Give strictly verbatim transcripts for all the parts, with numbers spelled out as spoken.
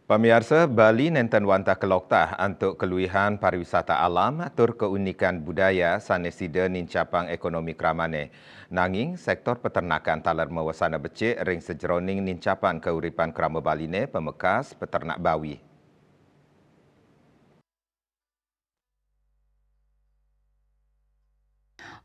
Pamiarsa, Bali nenten wantah keloktah antuk keluihan pariwisata alam tur keunikan budaya sane sida nincapang ekonomi kramane. Nanging, sektor peternakan taler mawasana becik ring sajeroning nincapang kauripan krama Baline pamekas peternak bawi.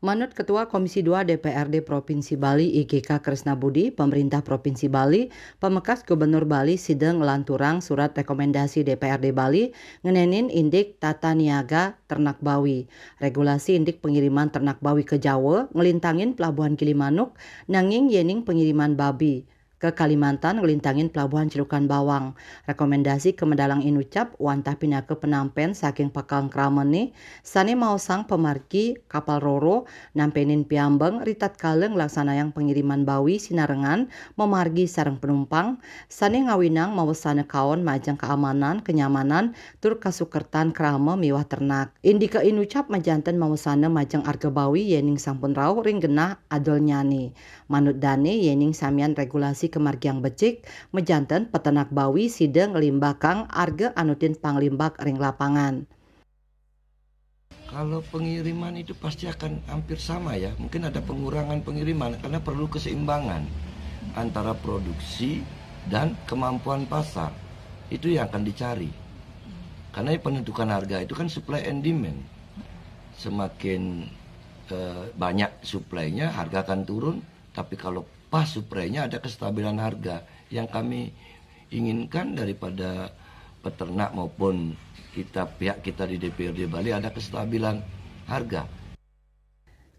Manut Ketua Komisi dua D P R D Provinsi Bali, I G K Kresna Budi, pemerintah Provinsi Bali, pamekas Gubernur Bali sida nglanturang surat rekomendasi D P R D Bali ngenenin indik tata niaga ternak bawi. Regulasi indik pengiriman ternak bawi ke Jawa ngelintangin Pelabuhan Gilimanuk, nanging yening pengiriman babi ke Kalimantan ngelintangin Pelabuhan Celukan Bawang. Rekomendasi ke medalang inucap wantah pinaka penampen saking pakal kramane sane maosang pamargi kapal roro nampenin piambeng ritatkala nglaksanayang pengiriman bawi sinarengan mamargi sareng penumpang, sane ngawinang mawasana kaon majeng keamanan, kenyamanan, tur kasukertan krama miwah ternak. Indika inucap majanten mawasana majeng arga bawi yening sampun rauh ring genah adolnyane. Manut dane, yening samian regulasi kamargiang becik, majanten peternak bawi sida nglimbakang arga anutin panglimbak ring lapangan. Kalau pengiriman itu pasti akan hampir sama ya, mungkin ada pengurangan pengiriman karena perlu keseimbangan antara produksi dan kemampuan pasar. Itu yang akan dicari. Karena penentukan harga itu kan supply and demand. Semakin eh, banyak supply-nya, harga akan turun. Tapi kalau pas supply-nya, ada kestabilan harga. Yang kami inginkan daripada peternak maupun kita, pihak kita di D P R D Bali, ada kestabilan harga.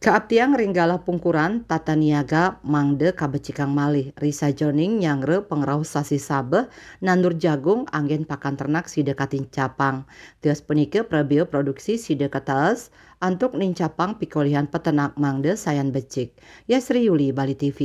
Kaaptiang ring galah pungkuran tata niaga mangda kabecikang malih ri sajeroning nyanggra pangrauh sasi sabeh nandur jagung anggen pakan ternak sida katincapang. Tios punika prabia produksi sida katees antuk nincapang pikolihan peternak mangda sayan becik. Yasri Yuli, Bali T V.